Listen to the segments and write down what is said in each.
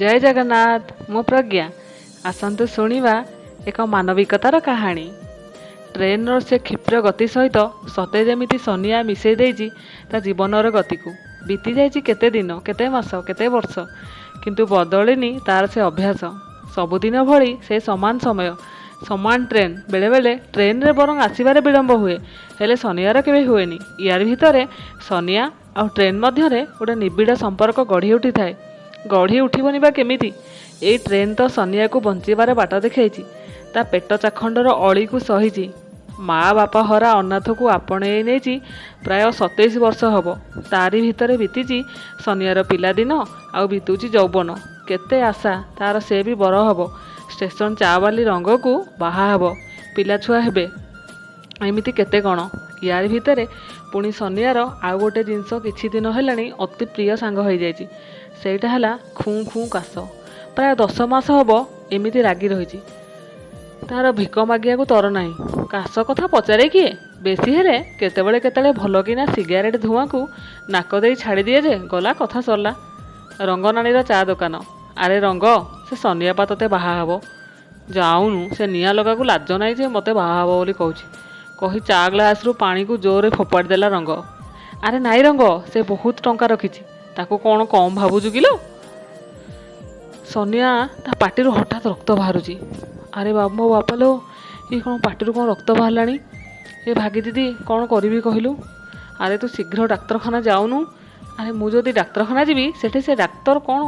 ଜୟ ଜଗନ୍ନାଥ। ମୁଁ ପ୍ରଜ୍ଞା। ଆସନ୍ତୁ ଶୁଣିବା ଏକ ମାନବିକତାର କାହାଣୀ। ଟ୍ରେନ୍ର ସେ କ୍ଷିପ୍ର ଗତି ସହିତ ସତେ ଯେମିତି ସନିଆ ମିଶାଇ ଦେଇଛି ତା ଜୀବନର ଗତିକୁ। ବିତିଯାଇଛି କେତେ ଦିନ, କେତେ ମାସ, କେତେ ବର୍ଷ, କିନ୍ତୁ ବଦଳିନି ତାର ସେ ଅଭ୍ୟାସ। ସବୁଦିନ ଭଳି ସେ ସମାନ ସମୟ, ସମାନ ଟ୍ରେନ୍। ବେଳେବେଳେ ଟ୍ରେନ୍ରେ ବରଂ ଆସିବାରେ ବିଳମ୍ବ ହୁଏ, ହେଲେ ସନିଆର କେବେ ହୁଏନି। ୟାରି ଭିତରେ ସନିଆ ଆଉ ଟ୍ରେନ୍ ମଧ୍ୟରେ ଗୋଟେ ନିବିଡ଼ ସମ୍ପର୍କ ଗଢ଼ି ଉଠିଥାଏ। ଗଢ଼ି ଉଠିବନି ବା କେମିତି? ଏଇ ଟ୍ରେନ୍ ତ ସନିଆକୁ ବଞ୍ଚିବାର ବାଟ ଦେଖାଇଛି, ତା ପେଟ ଚାଖଣ୍ଡର ଅଳିକୁ ସହିଛି, ମା ବାପା ହରା ଅନାଥକୁ ଆପଣେଇ ନେଇଛି ପ୍ରାୟ 27 ବର୍ଷ ହେବ। ତାରି ଭିତରେ ବିତିଛି ସନିଆର ପିଲାଦିନ ଆଉ ବିତୁଛି ଯୌବନ। କେତେ ଆଶା ତାର, ସେ ବି ବର ହେବ, ଷ୍ଟେସନ ଚା ବାଲି ରଙ୍ଗକୁ ବାହା ହେବ, ପିଲାଛୁଆ ହେବେ, ଏମିତି କେତେ କ'ଣ। ୟାରି ଭିତରେ ପୁଣି ସନିଆର ଆଉ ଗୋଟେ ଜିନିଷ କିଛି ଦିନ ହେଲାଣି ଅତି ପ୍ରିୟ ସାଙ୍ଗ ହେଇଯାଇଛି। ସେଇଟା ହେଲା ଖୁଁ ଖୁଁ କାଶ। ପ୍ରାୟ 10 ମାସ ହେବ ଏମିତି ଲାଗି ରହିଛି। ତାର ଭିକ ମାଗିବାକୁ ତର ନାହିଁ। କାଶ କଥା ପଚାରେ କିଏ? ବେଶୀ ହେଲେ କେତେବେଳେ କେତେବେଳେ ଭଲ କିନା ସିଗାରେଟ୍ ଧୂଆଁକୁ ନାକ ଦେଇ ଛାଡ଼ିଦିଏ ଯେ ଗଲା, କଥା ସରିଲା। ରଙ୍ଗନାନୀର ଚା ଦୋକାନ। ଆରେ ରଙ୍ଗ, ସେ ସନିଆ ପା ତୋତେ ବାହା ହେବ। ଯାଉନୁ, ସେ ନିଆଁ ଲଗାକୁ ଲାଜ ନାହିଁ ଯେ ମୋତେ ବାହା ହେବ ବୋଲି କହୁଛି, କହି ଚା ଗ୍ଲାସରୁ ପାଣିକୁ ଜୋରରେ ଫୋପାଡ଼ି ଦେଲା ରଙ୍ଗ। ଆରେ ନାଇଁ ରଙ୍ଗ, ସେ ବହୁତ ଟଙ୍କା ରଖିଛି, ତାକୁ କ'ଣ କମ୍ ଭାବୁଛୁ କିଲୋ? ସନିଆ, ତା ପାଟିରୁ ହଠାତ୍ ରକ୍ତ ବାହାରୁଛି। ଆରେ ବାବୁ, ମୋ ବାପା ଲୋ, ଇଏ କ'ଣ ପାଟିରୁ କ'ଣ ରକ୍ତ ବାହାରିଲାଣି? ଏ ଭାଗି ଦିଦି, କ'ଣ କରିବି କହିଲୁ? ଆରେ ତୁ ଶୀଘ୍ର ଡାକ୍ତରଖାନା ଯାଉନୁ। ଆରେ ମୁଁ ଯଦି ଡାକ୍ତରଖାନା ଯିବି, ସେଠି ସେ ଡାକ୍ତର କ'ଣ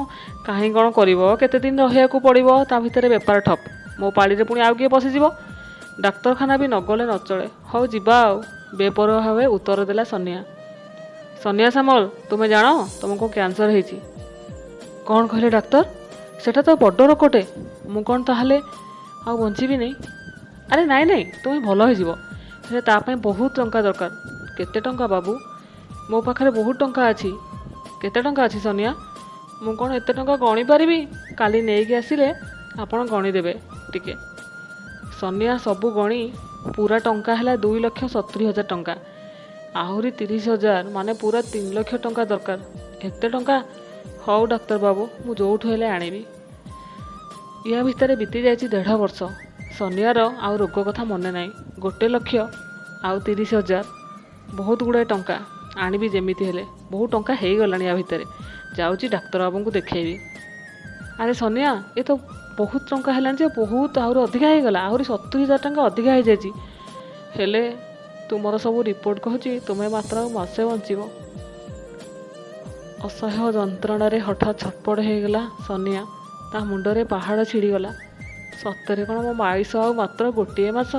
କାହିଁ କ'ଣ କରିବ, କେତେ ଦିନ ରହିବାକୁ ପଡ଼ିବ, ତା ଭିତରେ ବେପାର ଠପ୍, ମୋ ପାଳିରେ ପୁଣି ଆଉ କିଏ ପଶିଯିବ। ଡାକ୍ତରଖାନା ବି ନଗଲେ ନ ଚଳେ। ହଉ ଯିବା ଆଉ, ବେପରୱା ଭାବେ ଉତ୍ତର ଦେଲା ସନିଆ। ସନିଆ ସାମଲ, ତୁମେ ଜାଣ ତୁମକୁ କ୍ୟାନ୍ସର ହେଇଛି। କ'ଣ କହିଲେ ଡାକ୍ତର? ସେଟା ତ ବଡ଼ ରୋଗଟେ, ମୁଁ କ'ଣ ତାହେଲେ ଆଉ ବଞ୍ଚିବିନି? ଆରେ ନାଇଁ ନାଇଁ, ତୁମେ ଭଲ ହେଇଯିବ, ହେଲେ ତା ପାଇଁ ବହୁତ ଟଙ୍କା ଦରକାର। କେତେ ଟଙ୍କା ବାବୁ? ମୋ ପାଖରେ ବହୁତ ଟଙ୍କା ଅଛି। କେତେ ଟଙ୍କା ଅଛି ସନିଆ? ମୁଁ କ'ଣ ଏତେ ଟଙ୍କା ଗଣିପାରିବି? କାଲି ନେଇକି ଆସିଲେ ଆପଣ ଗଣିଦେବେ ଟିକେ। ସନିଆ ସବୁ ଗଣି ପୁରା ଟଙ୍କା ହେଲା 2,70,000 ଟଙ୍କା। ଆହୁରି 30,000, ମାନେ ପୁରା 3 ଲକ୍ଷ ଟଙ୍କା ଦରକାର। ଏତେ ଟଙ୍କା? ହଉ ଡାକ୍ତର ବାବୁ, ମୁଁ ଯେଉଁଠୁ ହେଲେ ଆଣିବି। ୟା ଭିତରେ ବିତି ଯାଇଛି ଦେଢ଼ ବର୍ଷ। ସନିଆର ଆଉ ରୋଗ କଥା ମନେ ନାହିଁ। 1 ଲକ୍ଷ ଆଉ 30,000, ବହୁତ ଗୁଡ଼ାଏ ଟଙ୍କା। ଆଣିବି ଯେମିତି ହେଲେ। ବହୁତ ଟଙ୍କା ହେଇଗଲାଣି ୟା ଭିତରେ। ଯାଉଛି ଡାକ୍ତର ବାବୁଙ୍କୁ ଦେଖେଇବି। ଆରେ ସନିଆ, ଏ ତ ବହୁତ ଟଙ୍କା ହେଲାଣି ଯେ, ବହୁତ ଆହୁରି ଅଧିକା ହେଇଗଲା, ଆହୁରି 70,000 ଟଙ୍କା ଅଧିକା ହେଇଯାଇଛି। ହେଲେ ତୁମର ସବୁ ରିପୋର୍ଟ କହୁଛି ତୁମେ ମାତ୍ର ଆଉ ମାସେ ବଞ୍ଚିବ। ଅସହ୍ୟ ଯନ୍ତ୍ରଣାରେ ହଠାତ୍ ଛଟପଟ ହେଇଗଲା ସନିଆ। ତା ମୁଣ୍ଡରେ ପାହାଡ଼ ଛିଡ଼ିଗଲା। ସତରେ କ'ଣ ମୋ ଆୟୁଷ ଆଉ ମାତ୍ର ଗୋଟିଏ ମାସ?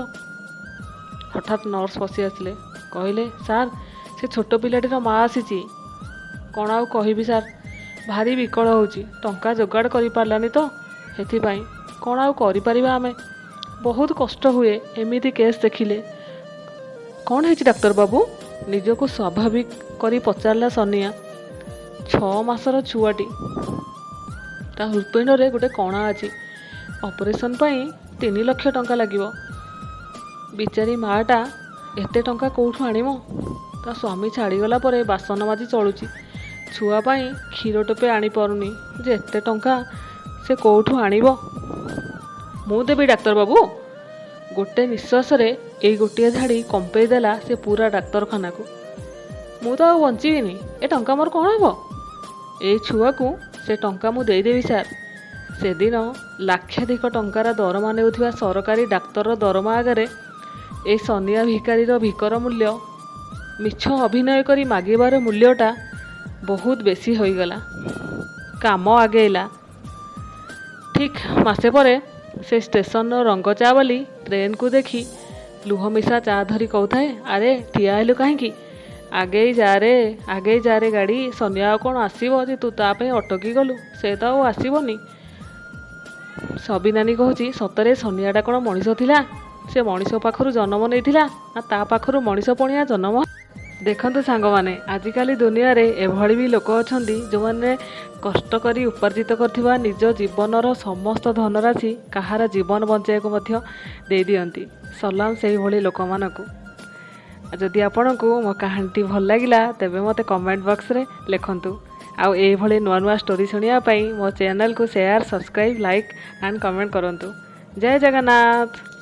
ହଠାତ୍ ନର୍ସ ପଶି ଆସିଲେ। କହିଲେ, ସାର୍, ସେ ଛୋଟ ପିଲାଟିର ମା ଆସିଛି। କ'ଣ ଆଉ କହିବି ସାର୍, ଭାରି ବିକଳ ହେଉଛି। ଟଙ୍କା ଯୋଗାଡ଼ କରିପାରିଲାନି ତ ସେଥିପାଇଁ। କ'ଣ ଆଉ କରିପାରିବା ଆମେ? ବହୁତ କଷ୍ଟ ହୁଏ ଏମିତି କେସ୍ ଦେଖିଲେ। କ'ଣ ହେଇଛି ଡାକ୍ତର ବାବୁ? ନିଜକୁ ସ୍ୱାଭାବିକ କରି ପଚାରିଲା ସନିଆ। 6 ମାସର ଛୁଆଟି, ତା ହୃତ୍ପିଣ୍ଡରେ ଗୋଟେ କଣା ଅଛି। ଅପରେସନ୍ ପାଇଁ 3 ଲକ୍ଷ ଟଙ୍କା ଲାଗିବ। ବିଚାରୀ ମାଆଟା ଏତେ ଟଙ୍କା କେଉଁଠୁ ଆଣିବ? ତା ସ୍ୱାମୀ ଛାଡ଼ିଗଲା ପରେ ବାସନ ମାଜି ଚଳୁଛି। ଛୁଆ ପାଇଁ କ୍ଷୀର ଟୋପେ ଆଣିପାରୁନି ଯେ ଏତେ ଟଙ୍କା ସେ କେଉଁଠୁ ଆଣିବ? ମୁଁ ଦେବି ଡାକ୍ତର ବାବୁ। ଗୋଟେ ନିଶ୍ୱାସରେ ଏଇ ଗୋଟିଏ ଧାଡ଼ି କମ୍ପେଇ ଦେଲା ସେ ପୁରା ଡାକ୍ତରଖାନାକୁ। ମୁଁ ତ ଆଉ ବଞ୍ଚିବିନି, ଏ ଟଙ୍କା ମୋର କ'ଣ ହେବ? ଏଇ ଛୁଆକୁ ସେ ଟଙ୍କା ମୁଁ ଦେଇଦେବି ସାର୍। ସେଦିନ ଲାକ୍ଷାଧିକ ଟଙ୍କାର ଦରମା ନେଉଥିବା ସରକାରୀ ଡାକ୍ତରର ଦରମା ଆଗରେ ଏଇ ସନିଆ ଭିକାରୀର ଭିକର ମୂଲ୍ୟ, ମିଛ ଅଭିନୟ କରି ମାଗିବାର ମୂଲ୍ୟଟା ବହୁତ ବେଶୀ ହୋଇଗଲା। କାମ ଆଗେଇଲା। ଠିକ୍ ମାସେ ପରେ ସେ ଷ୍ଟେସନର ରଙ୍ଗ ଚା ବାଲି ଟ୍ରେନ୍କୁ ଦେଖି ଲୁହ ମିଶା ଚା ଧରି କହୁଥାଏ, ଆରେ ଠିଆ ହେଲୁ କାହିଁକି? ଆଗେଇ ଯାରେ, ଆଗେଇ ଯାରେ ଗାଡ଼ି। ସନିଆ ଆଉ କ'ଣ ଆସିବ ଯେ ତୁ ତା ପାଇଁ ଅଟକି ଗଲୁ? ସେ ତ ଆଉ ଆସିବନି। ସବିନାନୀ କହୁଛି, ସତରେ ସନିଆଟା କ'ଣ ମଣିଷ ଥିଲା? ସେ ମଣିଷ ପାଖରୁ ଜନ୍ମ ନେଇଥିଲା ନା ତା ପାଖରୁ ମଣିଷ ପଣିଆ ଜନ୍ମ? ଦେଖନ୍ତୁ ସାଙ୍ଗମାନେ, ଆଜିକାଲି ଦୁନିଆରେ ଏଭଳି ବି ଲୋକ ଅଛନ୍ତି ଯେଉଁମାନେ କଷ୍ଟ କରି ଉପାର୍ଜିତ କରିଥିବା ନିଜ ଜୀବନର ସମସ୍ତ ଧନରାଶି କାହାର ଜୀବନ ବଞ୍ଚାଇବାକୁ ମଧ୍ୟ ଦେଇଦିଅନ୍ତି। ସଲାମ ସେଇଭଳି ଲୋକମାନଙ୍କୁ। ଯଦି ଆପଣଙ୍କୁ ମୋ କାହାଣୀଟି ଭଲ ଲାଗିଲା, ତେବେ ମୋତେ କମେଣ୍ଟ ବକ୍ସରେ ଲେଖନ୍ତୁ। ଆଉ ଏଇଭଳି ନୂଆ ନୂଆ ଷ୍ଟୋରି ଶୁଣିବା ପାଇଁ ମୋ ଚ୍ୟାନେଲକୁ share, subscribe, like and comment କରନ୍ତୁ। ଜୟ ଜଗନ୍ନାଥ।